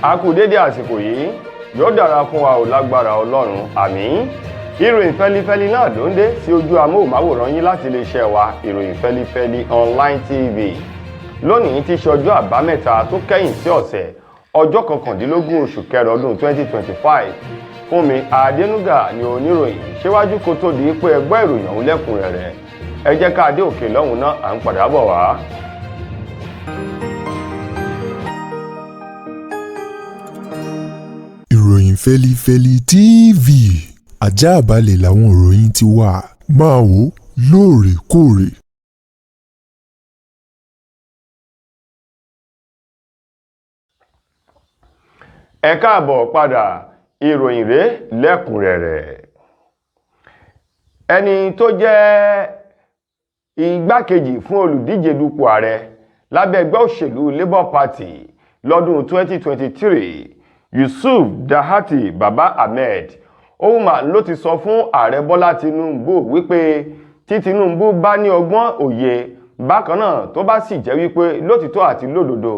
A kú dédé àsìkò yìí, yóò dára fún wa ò lágbára Ọlọ́run, àmín. Ìròyìn fẹlifẹli náà ló ń dé sí ojú amóhùnmáwòrán yín láti iléeṣẹ́ wa, Ìròyìn Fẹlifẹli Online TV. Lónìí tí ṣe ọjọ́ Àbámẹ́ta tó kẹ́yìn sí ọ̀sẹ̀, ọjọ́ 19 oṣù kẹrin ọdún 2025. Fúnmi Adénúgà ni oníròyìn. Síwájú kó tó di pé ẹgbẹ́ ìròyìn ọ̀hún lẹ́kùnrẹ́rẹ́, ẹ jẹ́ ká dé òkè lọ́hùn náà, à ń padà bọ̀ wá. Ìròyìn Fẹ́lifẹ́li TV, àjààbálẹ̀ làwọn ìròyìn ti wà, máa wò lóòrèkóòrè. Ẹ káàbọ̀ padà, ìròyìn rèé lẹ́kùnrẹ́rẹ́. Ẹni tó jẹ́ igbákejì fún olùdíje dupò ààrẹ lábẹ́ ẹgbẹ́ òṣèlú Labour Party lọ́dún 2023, Yusuf Dahati Baba Ahmed, òun mà ló ti sọ fún ààrẹ Bọ́lá Tinubu wípé tí Tinubu bá ní ọgbọ́n òye bákan náà, tó bá sì jẹ́ wípé lótìtọ́ àti lódodo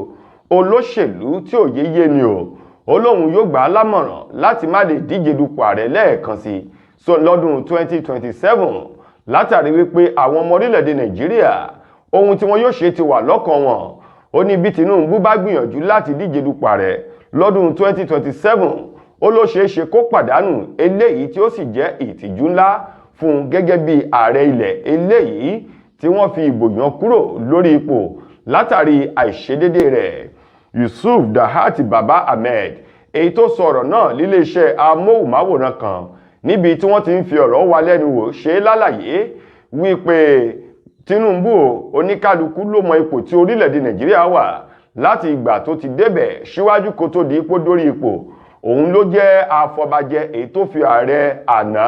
olóṣèlú tí òye yé ni o, ó lóun yóò gbà á lámọ̀ràn láti má lè díje dupò ààrẹ lẹ́ẹ̀kan sí lọ́dún 2027, látàrí wípé àwọn ọmọ orílẹ̀-èdè Nàìjíríà, ohun tí wọ́n yóò ṣe ti wà lọ́kàn wọn. Ó ní bí Tinubu bá gbìyànjú láti díje dupò ààrẹ lọ́dún 2027, ó ló ṣeé ṣe kó pàdánù, eléyìí tí ó sì jẹ́ ìtìjú ńlá fún un gẹ́gẹ́ bí ààrẹ ilẹ̀ eléyìí tí wọ́n fi ìbò yàn kúrò lórí ipò látàrí àìṣedédé rẹ̀. Yusuf Dahati Baba Ahmed, èyí tó sọ ọ̀rọ̀ náà níléeṣẹ́ amóhùnmáwòrán kan níbi tí wọ́n ti ń fi ọ̀rọ̀ wa lẹ́nu wò, ṣe lálàyé wípé Tinubu, oníkálukú ló mọ ipò tí orílẹ̀-èdè Nàìjíríà wà láti ìgbà tó ti débẹ̀. Síwájú kó tó di ipò dórí ipò, òun ló jẹ́ afọbajẹ èyí tó fi ààrẹ àná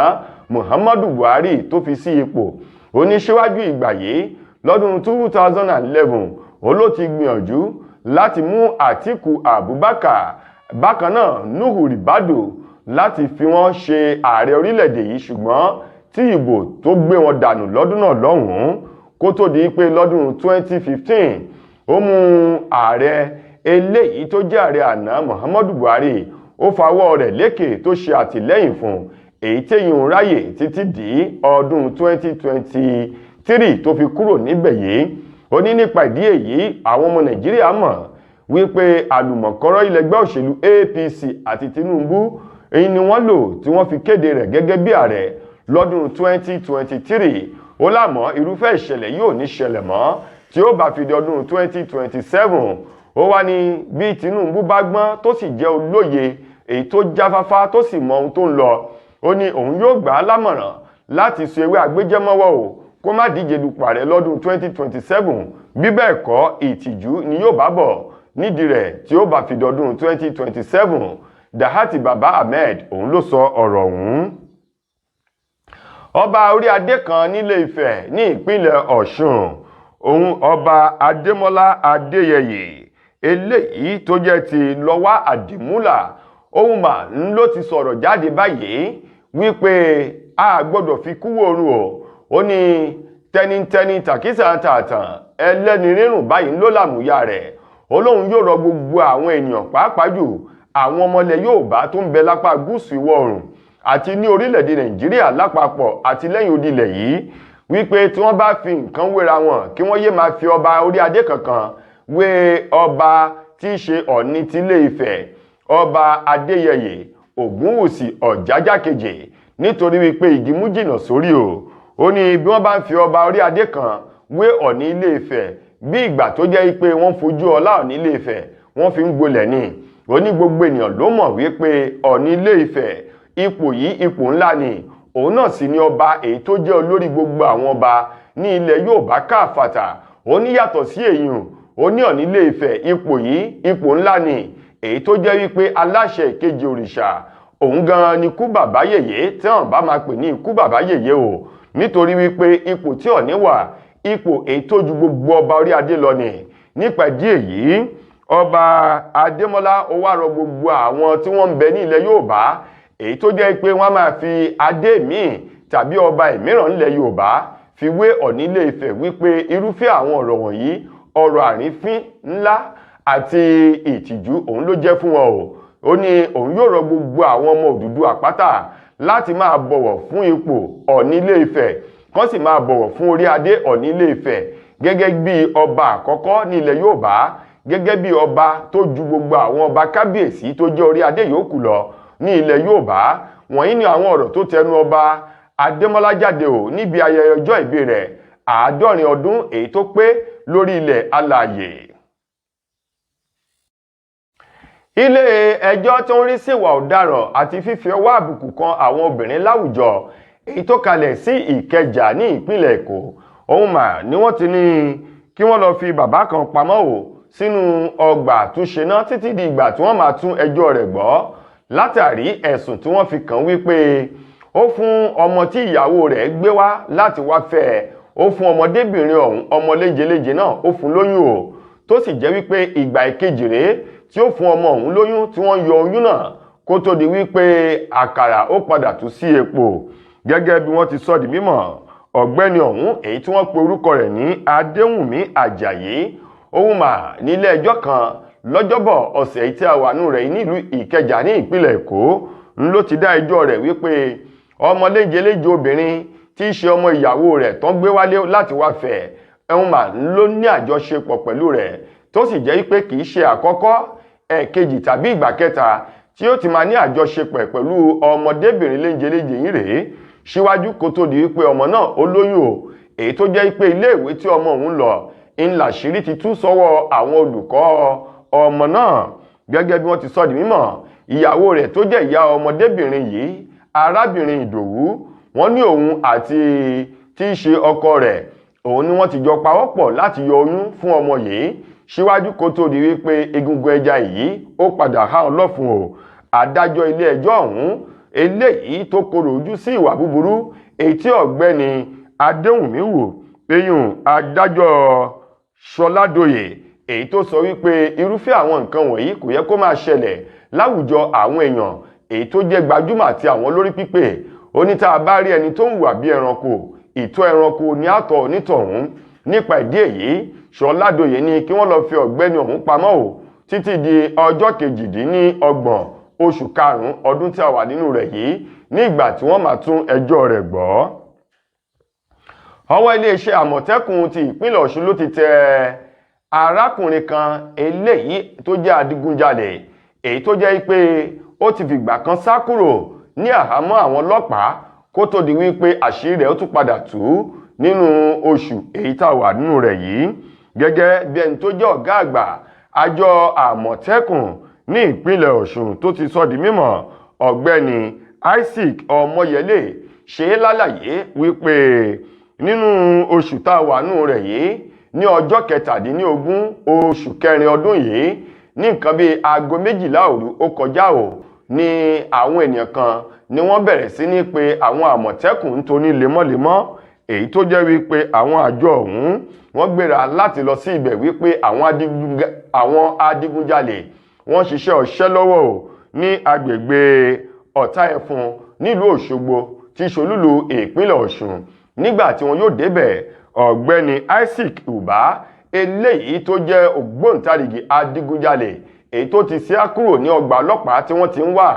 Muhammadu Buhari tó fi sí ipò. Ó ní síwájú ìgbà yìí, lọ́dún 2011, òun ló ti gbìyànjú láti mú Àtíkù Abubakar, bákan náà Nuhu Ribadu, láti fi wọ́n ṣe ààrẹ orílẹ̀-èdè yìí, ṣùgbọ́n tí ìbò tó gbé wọn dànù lọ́dún náà lọ́hùn-ún, kó tó di pé lọ́dún 2015 ó mú ààrẹ eléyìí tó jẹ́ ààrẹ àná Muhammadu Buhari, ó fawọ́ rẹ̀ lékè tó ṣe àtìlẹ́yìn fún, èyí téyìn ń ráyè títí di ọdún 2023 tó fi kúrò níbẹ̀ yìí. Ó ní nípa ìdí èyí, àwọn ọmọ Nàìjíríà mọ̀ wípé àlùmọ̀kọ́rọ́ ilẹ̀gbẹ́ òṣèlú APC àti Tinubu èyí ni wọ́n lò tí wọ́n fi kéde rẹ̀ gẹ́gẹ́ bí ààrẹ lọ́dún 2023. Ó lámọ́ irúfẹ́ ìṣẹ̀lẹ̀ yóò ní ṣẹlẹ̀ mọ́ tí ó bá fi di ọdún 2027. Ó wá ní bí Tinubu bá gbọ́n, tó sì jẹ́ olóye èyí tó jáfáfá, tó sì mọ ohun tó ń lọ, ó ní òun yóò gbà á lámọ̀ràn láti so ewé agbéjẹ́mọ́wọ́ o, kó má díje dupò ààrẹ lọ́dún 2027. Bí bẹ́ẹ̀ kọ́, ìtìjú ni yóò bá bọ̀ nídìí rẹ̀ tí ó bá fi dọdún 2027. Dahati Baba Ahmed, òun ló sọ ọ̀rọ̀ ọ̀hún. Ọba orí adé kan nílé Ifẹ̀ ní ìpínlẹ̀ Ọ̀ṣun, òun Ọba Adémọ́lá Adéyẹyè, eléyìí tó jẹ́ ti Lọ́wá Àdìmúlà, òun mà ń ló ti sọ̀rọ̀ jáde báyìí wípé a gbọ́dọ̀ fi kú wòrun o. Ó ní tẹnitẹni tàkísà tààtàn, ẹlẹ́ni rírùn báyìí ló làmúyà rẹ̀. Ó lóun yóò rọ gbogbo àwọn ènìyàn, pàápàá jù àwọn ọmọlẹ̀ Yorùbá tó ń bẹ lápá gúúsù ìwọ̀ oòrùn àti ní orílẹ̀-èdè Nàìjíríà lápapọ̀ àti lẹ́yìn odi ilẹ̀ yìí, wípé tí wọ́n bá fi nǹkan wéra wọn, kí wọ́n yé máa fi ọba orí adé kankan wé ọba tí í ṣe Ọ̀ọ̀ni tilé Ifẹ̀, Ọba Adéyẹyè Ògúnwùsì Ọ̀jájá kejì, nítorí wípé igi mú jìnnà sórí o. Ó ní bí wọ́n bá ń fi ọba orí adé kan wé Ọ̀ọ̀ni ilé Ifẹ̀, bí ìgbà tó jẹ́ pé wọ́n fojú ọlá Ọ̀ọ̀ni ilé Ifẹ̀ wọ́n fi ń gbolẹ̀ ni. Ó ní gbogbo ènìyàn ló mọ̀ wípé Ọ̀ọ̀ni ilé Ifẹ̀, ipò yìí ipò ńlá ni, òun náà sì ni ọba èyí tó jẹ́ olórí gbogbo àwọn ọba ní ilẹ̀ Yorùbá káàfàtà. Ó ní yàtọ̀ sí èyàn, ó ní Ọ̀ọ̀ni ilé Ifẹ̀, ipò yìí ipò ńlá ni, èyí tó jẹ́ wípé aláṣẹ ìkejì òrìṣà, òun gan-an ni kú bàbá yèyé tí wọ́n bá máa pè ní ikú bàbá yèyé o, nítorí wípé ipò tí Ọ̀ọ̀ni wà, ipò èyí tó ju gbogbo ọba orí adé lọ ni. Nípa ìdí èyí, Ọba Adémọ́lá ó wá rọ gbogbo àwọn tí wọ́n ń bẹ ní ilẹ̀ Yorùbá èyí tó jẹ́ pé wọ́n máa fi adé míì tàbí ọba ìmíràn nílẹ̀ Yorùbá fi wé Ọ̀ọ̀ni Ilé Ifẹ̀, wípé irúfẹ́ àwọn ọ̀rọ̀ wọ̀nyí, ọ̀rọ̀ àrífín ńlá Àti ìtìjú òun ló jẹ́ fún wọn o. Ó ní òun yóò rọ gbogbo àwọn ọmọ Odùduwà pátá láti máa bọ̀wọ̀ fún ipò Ọọ̀ni Ilé Ifẹ̀, kán sì máa bọ̀wọ̀ fún orí adé Ọọ̀ni Ilé Ifẹ̀ gẹ́gẹ́ bí ọba àkọ́kọ́ ní ilẹ̀ Yorùbá, gẹ́gẹ́ bí ọba tó ju gbogbo àwọn ọba kábíyèsí tó jẹ́ orí adé yòókù lọ ní ilẹ̀ Yorùbá. Wọ̀nyí ni àwọn ọ̀rọ̀ tó tẹnu ọba Adémọ́lá jáde ò níbi ayẹyẹ ọjọ́ ìbí rẹ̀ 70 ọdún èyí tó pé lórí ilẹ̀ alààyè. Ilé ẹjọ́ tó ń rí sí ìwà ọ̀daràn àti fífi ọwọ́ àbùkù kan àwọn obìnrin láwùjọ èyí tó kalẹ̀ sí Ìkẹjà ní ìpínlẹ̀ Èkó òun mà ni wọ́n ti ní kí wọ́n lọ fi bàbá kan pamọ́ ò sínú ọgbà àtúnṣe náà títí di ìgbà tí wọ́n máa tún ẹjọ́ rẹ̀ gbọ́, látàrí ẹ̀sùn tí wọ́n fi kàn wípé ó fún ọmọ tí ìyàwó rẹ̀ gbé wá láti wá fẹ́ ẹ, ó fún ọmọdébìnrin ọ̀hún, ọmọ léjeléje náà, ó fún lóyún o, tó sì jẹ́ wípé ìgbà ìkejì rèé tí ó fún ọmọ ọ̀hún lóyún tí wọ́n yọ oyún náà kó tó di wípé àkàrà ó padà tú sí epo. Gẹ́gẹ́ bí wọ́n ti sọ di mímọ̀, ọ̀gbẹ́ni ọ̀hún èyí tí wọ́n pe orúkọ rẹ̀ ní Adéwùnmí Àjàyí òun mà nílé ẹjọ́ kan lọ́jọ́bọ̀ ọ̀sẹ̀ tí a wà nù rẹ̀ nílùú Ìkẹjà ní ìpínlẹ̀ Èkó ń ló ti dá ẹjọ́ rẹ̀ wípé ọmọ léjeléje obìnrin tí í ṣe ọmọ ìyàwó rẹ̀ tó ń gbé wálé láti wá fẹ́ ẹ̀hún mà ló ní àjọṣepọ̀ pẹ̀lú rẹ̀, tó sì jẹ́ pé kì í ṣe àkọ́kọ́, ẹ̀ẹ̀kejì tàbí ìgbà kẹta tí ó ti máa ní àjọṣepọ̀ pẹ̀lú ọmọdébìnrin léjeléje yìí rèé síwájú kó tó di wípé ọmọ náà ó lóyún o, èyí tó jẹ́ pé iléèwé tí ọmọ òun lọ ń làṣírí ti tú sọ́wọ́ àwọn olùkọ́ ọmọ náà. Gẹ́gẹ́ bí wọ́n ti sọ di mímọ̀, ìyàwó rẹ̀ tó jẹ́ ìyá ọmọdébìnrin yìí, arábìnrin Ìdòwú, wọ́n ní òun àti tí í ṣe ọkọ rẹ̀ òun ni wọ́n ti jọ pawọ́pọ̀ láti yọ oyún fún ọmọ yìí síwájú kó tó di wípé egungun ẹja yìí ó padà há ọlọ́fun o. Adájọ́ ilé ẹjọ́ ọ̀hún eléyìí tó korò ojú sí ìwà búburú èyí tí ọ̀gbẹ́ni Adéwùnmí wù, eyín adájọ́ Ṣọládòyè, èyí tó sọ wípé irúfẹ́ àwọn nǹkan wọ̀nyí kò yẹ kó máa ṣẹlẹ̀ láwùjọ àwọn èèyàn èyí tó jẹ́ gbajúmọ̀ àti àwọn olórí pípé. Ó ní tá a bá rí ẹni tó ń hùwà bí ẹranko, ìtọ́ ẹranko ní àtọ̀ onítọ̀hún. Nípa ìdí èyí, Ṣọládòyè ní kí wọ́n lọ fi ọ̀gbẹ́ni ọ̀hún pamọ́ ò títí di ọjọ́ 28 oṣù karùn-ún ọdún tí a wà nínú rẹ̀ yìí, ní ìgbà tí wọ́n máa tún ẹjọ́ rẹ̀ gbọ́. Ọwọ́ iléeṣẹ́ Àmọ̀tẹ́kùn ti ìpínlẹ̀ Ọ̀ṣun ló ti tẹ arákùnrin kan eléyìí tó jẹ́ adigunjalè èyí tó jẹ́ pé ó ti fìgbà kan sá kúrò ní àhámọ́ àwọn ọlọ́pàá kó tó di wípé àṣírí rẹ̀ ó tún padà tú nínú oṣù èyí tá a wà nínú rẹ̀ yìí. Gẹ́gẹ́ bí ẹni tó jẹ́ ọ̀gá àgbà àjọ Àmọ̀tẹ́kùn ní ìpínlẹ̀ Ọ̀ṣun tó ti sọ di mímọ̀, ọ̀gbẹ́ni Isaac Ọmọyẹlé ṣe é lálàyé wípé nínú oṣù tá a wà nínú rẹ̀ yìí, ní ọjọ́ 17 oṣù kẹrin ọdún yìí, ní nǹkan bíi aago 12 òru ó kọjá o, ní àwọn ènìyàn kan ni wọ́n bẹ̀rẹ̀ sí ní pé àwọn Àmọ̀tẹ́kùn ń toní lemọ́lemọ́, èyí tó jẹ́ wípé àwọn àjọ ọ̀hún wọ́n gbéra láti lọ sí ibẹ̀ wípé àwọn adigunjalè wọ́n ṣiṣẹ́ ọṣẹ́ lọ́wọ́ o ní agbègbè Ọ̀tá Ẹ̀fun nílùú Òṣogbo tí ṣolúlu ìpínlẹ̀ Ọ̀ṣun. Nígbà tí wọn yóò débẹ̀, ọ̀gbẹ́ni Isaac Uba eléyìí tó jẹ́ ògbóǹtarìgì adigunjalè èyí tó ti sá kúrò ní ọgbà ọlọ́pàá tí wọ́n ti ń wà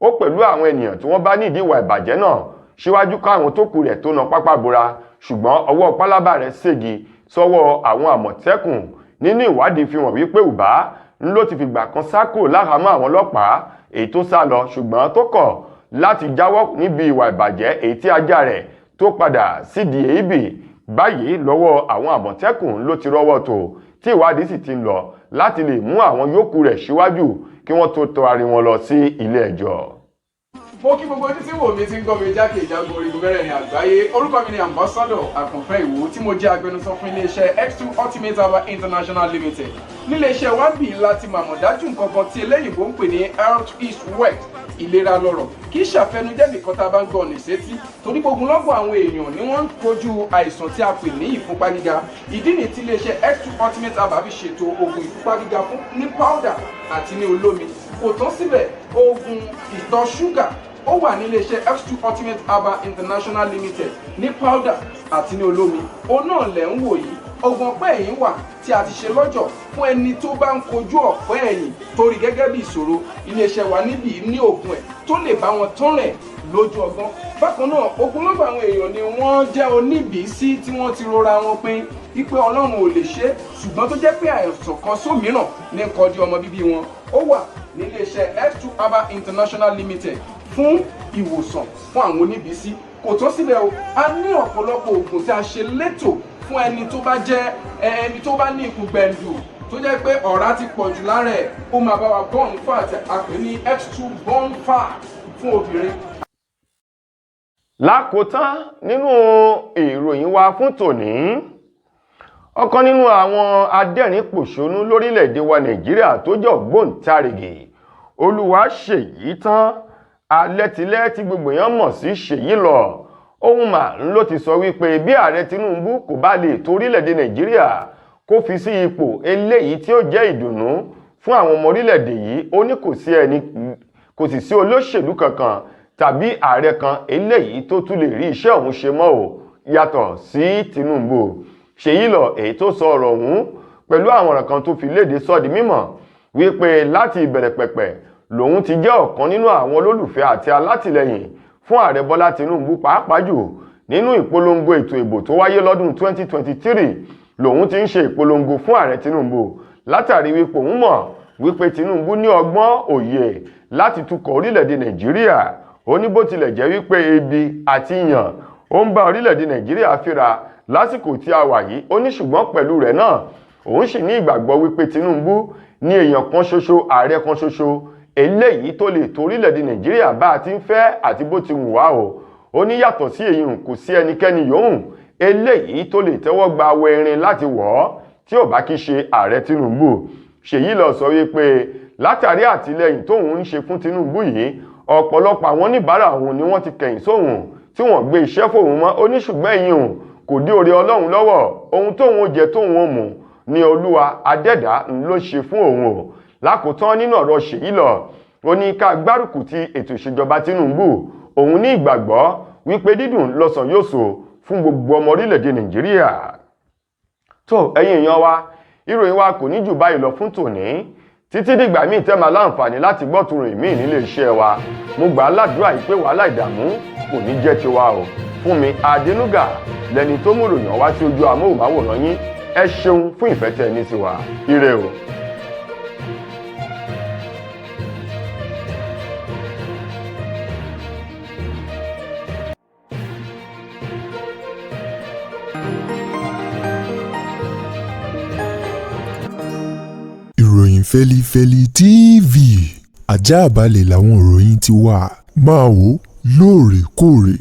ó pẹ̀lú àwọn ènìyàn tí wọ́n bá nídìí ìwà ìbàjẹ́ náà síwájú káwọn tó kù rẹ̀ tó na pápá bora, ṣùgbọ́n ọwọ́ pálábá rẹ̀ ségi sọ́wọ́ àwọn Àmọ̀tẹ́kùn. Nínú ìwádìí fi hàn wípé Uba ń ló ti fìgbà kan sá kúrò láhàámọ́ àwọn ọlọ́pàá èyí tó sá lọ, ṣùgbọ́n tó kọ̀ láti jáwọ́ níbi ìwà ìbàjẹ́ èyí tí ajá rẹ̀ tó padà sídìí èébì báyìí. Lọ́wọ́ àwọn Àmọ̀tẹ́kùn ló ti rọ́wọ́ tó, tí ìwádìí sì ti ń lọ láti lè mú àwọn yòókù rẹ̀ síwájú kí wọ́n tó taari wọn lọ sí ilé ẹjọ́. Mo kí gbogbo ojú tí wò mí tí ń gbọ́ mi jákèjádò orígun mẹ́rẹ̀ẹ̀rin àgbáyé. Orúkọ mi ni Ambassador Àkànfẹ́ Ìwò, tí mo jẹ́ agbẹnusọ fún iléeṣẹ́ X2 Ultimate Herbal International Limited. Níléeṣẹ́ wa bí láti màmọ̀ dájú nǹkan kan tí eléyìnbó ń pè ní health is wealth, ìlera lọ́rọ̀. Kì í ṣàfẹnujẹ́ nìkan tá a bá ń gbọ́ ní sétí, torí gbogbo lọ́gbọ̀n àwọn èèyàn ni wọ́n ń kojú àìsàn tí a pè ní ìfúnpá gíga. Ìdí nìyí tí iléeṣẹ́ X2 Ultimate Herbal fi ṣètò oògùn ìfúnpá gíga fún ní powder àti ní olómi. Kò tán síbẹ̀, oògùn ìtọ̀ ṣúgà ó wà ní iléeṣẹ́ X2 Ultimate Herbal International Limited ní powder àti ní olómi. Òun náà lẹ̀ ń wò yìí. Oògùn ọ̀pá ẹ̀yìn wà tí a ti ṣe lọ́jọ̀ fún ẹni tó bá ń kojú ọ̀pá ẹ̀yìn torí gẹ́gẹ́ bí ìṣòro. Iléeṣẹ́ wa níbí ní oògùn ẹ̀ tó lè bá wọn tán rẹ̀ lójú ọgbọ́n. Bákan náà, ogunlọ́gọ̀ àwọn èèyàn ni wọ́n jẹ́ oníbìísí tí wọ́n ti rora wọn pin wípé Ọlọ́run ò lè ṣe é, ṣùgbọ́n tó jẹ́ pé àìsàn kan sómìíràn ní kọjú ọmọ bíbí wọn. Ó wà níléeṣẹ́ X2 Herbal International Limited fún ìwòsàn fún àwọn oníbìísí. Kò tó síbẹ̀ o, a ní ọ̀pọ̀lọpọ̀ oògùn tí a ṣe létò fún ẹni tó bá jẹ́ ẹni tó bá ní ikùn gbẹ̀ǹdù, tó jẹ́ pé ọ̀rá ti pọ̀ jù lára ẹ̀. Ó máa bá wa burn fat, a pè ní X2 burn fat fún obìnrin. Lákòótán nínú ìròyìn wa fún tòní, ọ̀kan nínú àwọn adẹ́rìn-pòṣónú lórílẹ̀‐èdè wa Nàìjíríà tó jẹ́ ògbóǹtarìgì, Olúwaṣèyítán Alẹ́tilẹ́, tí gbogbo èèyàn mọ̀ sí Ṣèyí lọ, ohun mà ló ti sọ wípé bí ààrẹ Tinubu kò bá lè tó orílẹ̀‐èdè Nàìjíríà kó fi sí ipò eléyìí tí ó jẹ́ ìdùnnú fún àwọn ọmọ orílẹ̀‐èdè yìí, ó ní kò sí ẹni, kò sì sí olóṣèlú kankan tàbí ààrẹ kan eléyìí tó tún lè rí iṣẹ́ òun ṣe mọ́ o, yàtọ̀ sí Tinubu. Ṣèyí lọ, èyí tó sọ ọ̀rọ̀ ọ̀hún pẹ̀lú àwọn ọ̀rọ̀ kan tó fi léde, sọ di mímọ̀ wípé láti ìbẹ̀rẹ̀ pẹ̀pẹ̀ lòun ti jẹ́ ọ̀kan nínú àwọn olólùfẹ́ àti alátìlẹyìn fún ààrẹ Bọ́lá Tinubu, pàápàá jù nínú ìpolongo ètò ìbò tó wáyé lọ́dún 2023 lòun ti ń ṣe ìpolongo fún ààrẹ Tinubu, látàrí wípé òun mọ̀ wípé Tinubu ní ọgbọ́n òye láti tukọ̀ orílẹ̀-èdè Nàìjíríà. Ó ní bó tilẹ̀ jẹ́ wípé ebi àti ìyàn ó ń bá orílẹ̀-èdè Nàìjíríà fíra lásìkò tí a wà yìí, ó ní ṣùgbọ́n pẹ̀lú rẹ̀ náà, òun sì ní ìgbàgbọ́ wípé Tinubu ní èèyàn kan ṣoṣo, ààrẹ kan ṣoṣo eléyìí tó lè tó orílẹ̀-èdè Nàìjíríà bá a ti ń fẹ́ àti bó ti wù wá o. Ó ní yàtọ̀ sí èyí, kò sí ẹnikẹ́ni yòówù eléyìí tó lè tẹ́wọ́ gba awọ erin láti wọ̀ ọ́ tí ò bá kí ṣe ààrẹ Tinubu. Ṣèyí lọ sọ wípé látàrí àtìlẹyìn tóun ń ṣe fún Tinubu yìí, ọ̀pọ̀lọpọ̀ àwọn oníbàárà òun ni wọ́n ti kẹ̀yìn sóhun tí wọ́n gbé iṣẹ́ fóun mọ́. Ó ní ṣùgbọ́n ẹ̀yìn òun kò dí oore Ọlọ́run lọ́wọ́. Ohun tóun ó jẹ, tóun ó mu ní Olúwa adẹ́dá ló ṣe fún òun o. Lákòótán nínú ọ̀rọ̀ Ṣèyí lọ, ó ní ká gbárùkù ti ètò ìṣèjọba Tinubu. Òun ní ìgbàgbọ́ wípé dídùn lọ́sàn yóò so fún gbogbo ọmọ orílẹ̀-èdè Nàìjíríà. Tó, ẹ̀yin èèyàn wa, ìròyìn wa kò ní jù báyìí lọ fún tòní. Títí dìgbà míì tẹ́ máa láǹfààní láti gbọ́ tún rìn míì nílé iṣẹ́ wa, mo gbà á ládùúrà yìí pé wàhálà, ìdààmú kò ní jẹ́ tiwa o. Fún mi Adénúgà lẹni tó mú ìròyìn wá sí ojú amóhùnmáwòrán yín. Ẹ ṣeun fún ìfẹ́ tẹ́ ẹ ní sí wa. Ire o. Ìròyìn Fẹ́lifẹ́li TV, ajáàbalẹ̀ làwọn ìròyìn ti wà. Máa wò lóòrèkóòrè.